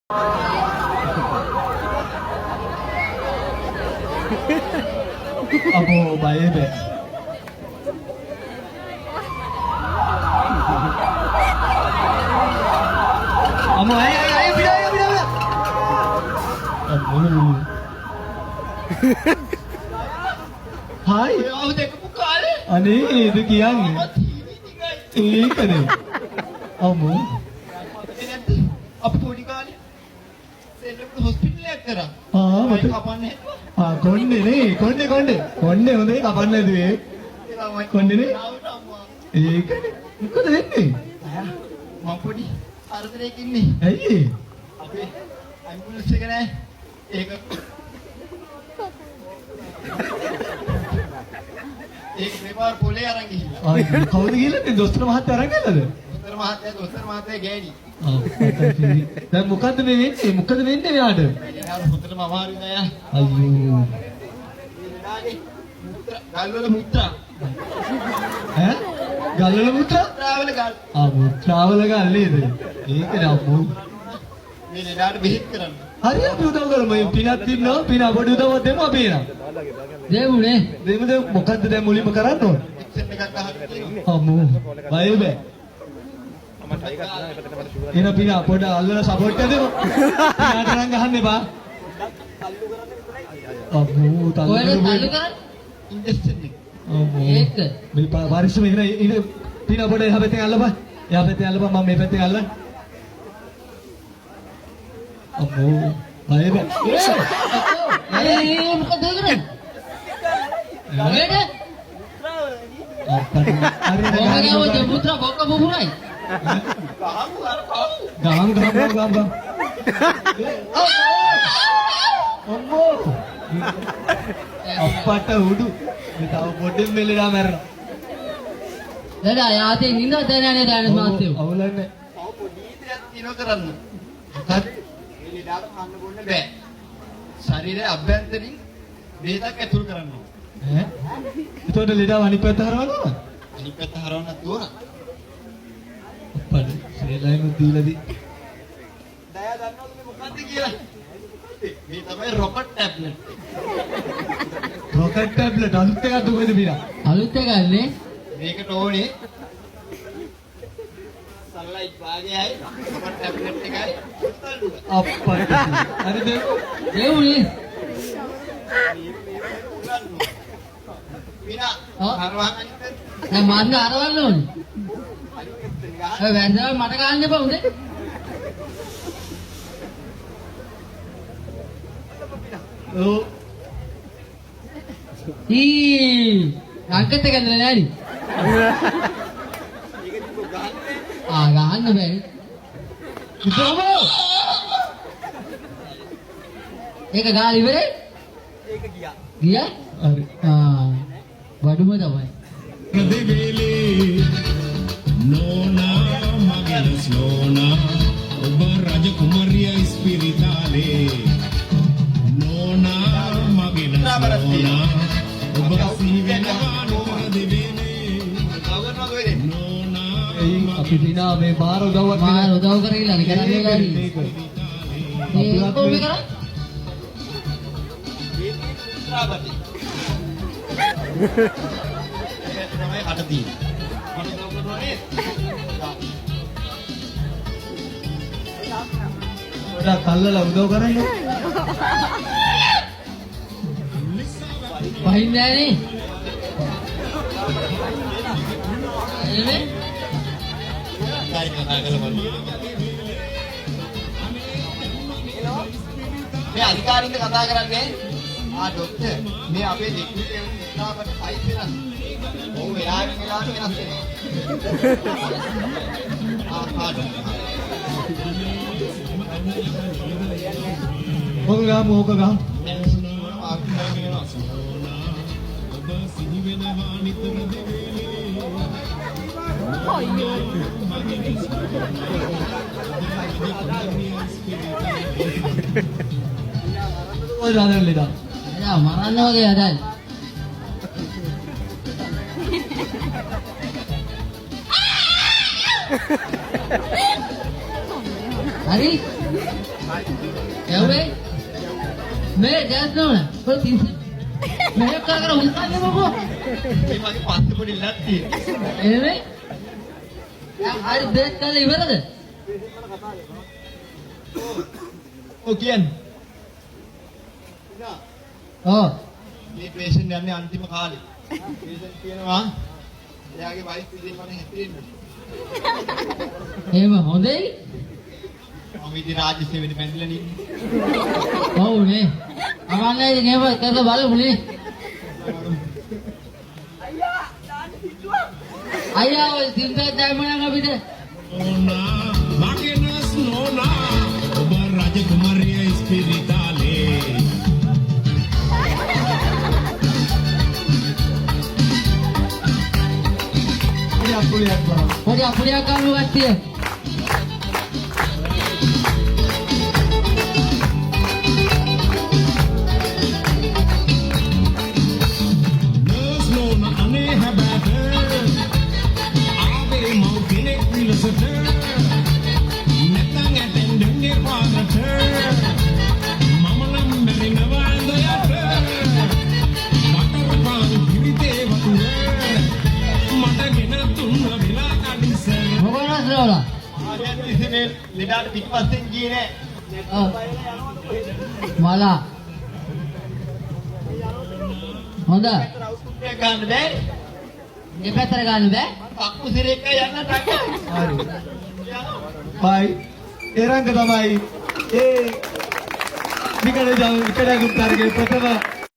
අබෝ බය බෑ. අම්මෝ අය අය අය පිට අය පිට පිට. අම්මෝ. හායි. ඔයාව දැකපු කාලේ අනේ ඒද කියන්නේ. ඒකනේ. අම්මෝ. මතකද නැද්ද? අපි පොඩි කාලේ සෙල්ලමට හොස්පිටල් එකක් කරා. ආ මතක. කපන්න හැදුවා. ආ කොණ්ඩේ නේ කොණ්ඩේ කොණ්ඩේ කොණ්ඩේ හොඳේ කපන්න හැදුවේ. කොණ්ඩේ නේ. ඒකනේ. මොකද වෙන්නේ? මම පොඩි කරදරයක ඉන්නේ. ඇයි ඒ? අපේ ඇම්බියුලන්ස් එක නෑ. ඒක ඒක මේ පාර පොලේ අරන් ගිහිල්ලා. ආ කවුද ගිහිල්ලා තියෙන්නේ? දොස්තර මහත්තයා අරන් ගිහලාද? දොස්තර මහත්තයා දොස්තර මහත්තයා ගෑණි. ආ දැන් මොකද්ද මේ වෙන්නේ? මොකද වෙන්නේ මෙයාට? එයාට හොඳටම අමාරුයි නෑ. අයියෝ. මේ මුත්‍රා ගල්වල මුත්‍රා. ඈ? ගල්වල මුත්‍රා? මුත්‍රාවල ගල්. ආ මුත්‍රාවල ගල් නේද? ඒකනේ අම්මෝ. මේ ලෙඩාට බෙහෙත් කරන්න. හරි අපි උදව් කරමු. මේ පිනක් ඉන්නවා පින පොඩි උදව්වක් දෙමු අපි එනවා. දෙමු නේ. දෙමු දෙමු මොකද්ද දැන් මුලින්ම කරන්න ඕන? ඉන්ජෙක්ෂන් එකක් ගහන්න තියෙනවා. අම්මෝ බය බෑ. එන පින පොඩ අල්ලලා සපෝට් එක දෙමු. පිනාට නම් ගහන්න එපා. අම්මෝ තල්ලු කොහෙද කරමු. තල්ලු කරන්නේ? ඉන්ජෙක්ෂන් එක. අම්මෝ. ඒක. මේ පරිස්සම එන ඉන පින පොඩ එහා පැත්තෙන් අල්ලපන්. එහා පැත්තෙන් අල්ලපන් මම මේ පැත්තෙන් අල්ලන්. අම්මෝ බය බෑ. ඒ මොකද කරන්නේ? කොහෙද? අප්පට හරි කොහොමද ආවද මුත්‍රා බොක්ක බුබුරයි? ගහමු අර කවු. ගහමු ගහමු ගහමු ගහමු. අම්මෝ අප්පට උඩු මේ තව පොඩ්ඩෙන් මෙල්ලලා මැරෙනවා. දදා යාතේ ඉඳ දැන නෑ දැන මහත්තයෝ. අවුලක් නෑ. තව පොඩි දෙයක් තියෙනවා කරන්න. මොකක්ද? මේ ලෙඩාට කන්න බොන්න බෑ. ශරීරයේ අභ්‍යන්තරින් බෙහෙතක් ඇතුල් කරන්න ඕන. ඈ? එතකොට ලෙඩාව අනිත් පැත්ත හරවන්න ඕන? අනිත් පැත්ත හරවන්නත් ඕන. අප්පට සේලයින් දීලාදී. දයා දන්නවද මේ මොකද්ද කියලා? මේ තමයි රොකට් ටැබ්ලට්. රොකට් ටැබ්ලට් අලුත් එකක් දුකද පිනා? අලුත් එකක් නේ. මේකට ඕනේ සන්ලයිට් භාගයයි රොකට් ටැබ්ලට් එකයි තල්ලුව. අප්පට හරි දෙමු. දෙමු නේ. පිනා හරවහන් අනිත් පැත්ත. දැන් මන්න හරවන්න ඕනේ. අනිත් පැත්තෙන් ගහන්න. ඔය වැන්දම මට ගන්න එපා උදේ. ඔව්. ඊ රංකත් එක ඇදලා නෑනේ. ඒක තිබ්බ ගහන්න බෑ. ආ ගහන්න බෑ. ඉතෝමෝ ඒක ගාලා ඉවරයි? ඒක ගියා. ගියා? හරි. ආ බඩුම තමයි. දෙවේලේ නෝනා මගේ නෝනා ඔබ රජ කුමරිය ඉස්පිරිතාලේ නෝනා මගේ නෝනා ඔබ සිහි වෙනවා නෝර දෙවේලේ උදව් කරනවද ඔය දෙන්නේ? නෝනා එයි අපි පිනා මේ මාර උදව්වක් මාර උදව් කරගිලා නේ කරන්නේ ඒක ගානේ. ඒක. මේ කොහොම කරන්නේ? මේ තියෙන මුත්‍රාපති. ඒක තමයි කට තියෙන්නේ. මට උදව් කරනවා නේද? පොඩක් අල්ලලා උදව් කරන්න. වහින්නේ නෑනේ. එමේ කායි කතා කරලා බලමු. මේ අධිකාරීන්ට කතා කරන්නේ ආ ඩොක්ටර් මේ අපේ ලික්විඩ් එක මුත්‍රාපති සයිස් වෙනස්. ඔව් වෙලාවෙන් වෙලාවට වෙනස් වෙනවා. ආ ආ ඩොක්ටර්. ඕක ගහමු ඕක ගහමු. ඔබ සිහි වෙනවා නිතර දෙවේලේ ඔය දාන්න ලෙඩා. එයා මරන්න වගේ හදන්නේ. හරි? ඇව්වේ මේ ඩැස් නෝන පොඩි තිස් මෙහෙම කර කර හුස්කන්නේ මොකෝ? මේ මගේ පස්සේ පොඩි ලක් තියෙනවා. එහෙම දැන් හරි බේත් කරලා ඉවරද? ඔව් කියන්නේ. ඔව්. මේ පේෂන්ට් යන්නේ අන්තිම කාලේ. පේෂන්ට් කියනවා එයාගේ වයිෆ් විදිහට මම හැසිරෙන්න. එහෙම හොඳයි. මම ඉතින් රාජ්‍ය සේවයට බැඳිලා නේ. ඔව් නේ. අමන්නේ ඉතින් එහෙම කරලා බලමු නේ. අයියා ඔය සින්දුවක් දැම්ම නම් අපිට නෝනා මගේ නර්ස් නෝනා ඔබ රජ කුමරිය ඉස්පිරිතාලේ. පොඩි අප්පුලියක් බලමු. පොඩි අපුඩියක් ගමු කට්ටිය. නර්ස් නෝනා අනේ හැබැට ආවේ මව් කෙනෙක් විලසට, නැත්තං ඇටෙන්ඩන්ගේ පාදට මම නම් මැරෙනවා ඇඳ යට. බටර් පාන් පිරිතේ වතුර මට ගෙන දුන්න වෙලා කඩිසර. මොකෝ නර්ස් නෝනා? ආ දැන් ඉතින් මේ ලෙඩාට පිටිපස්සෙන් ගියේ නෑ. ඔව්. මලා. හොඳ. අවුට්පුට් එක ගන්න බෑනේ. මේ පැත්තට ගන්න බෑ. පක්කු සිරේක යන්න ටක්. හරි. බයි. එරංග තමයි ඒ විකල විකල ගුප්තාගේ ප්‍රථම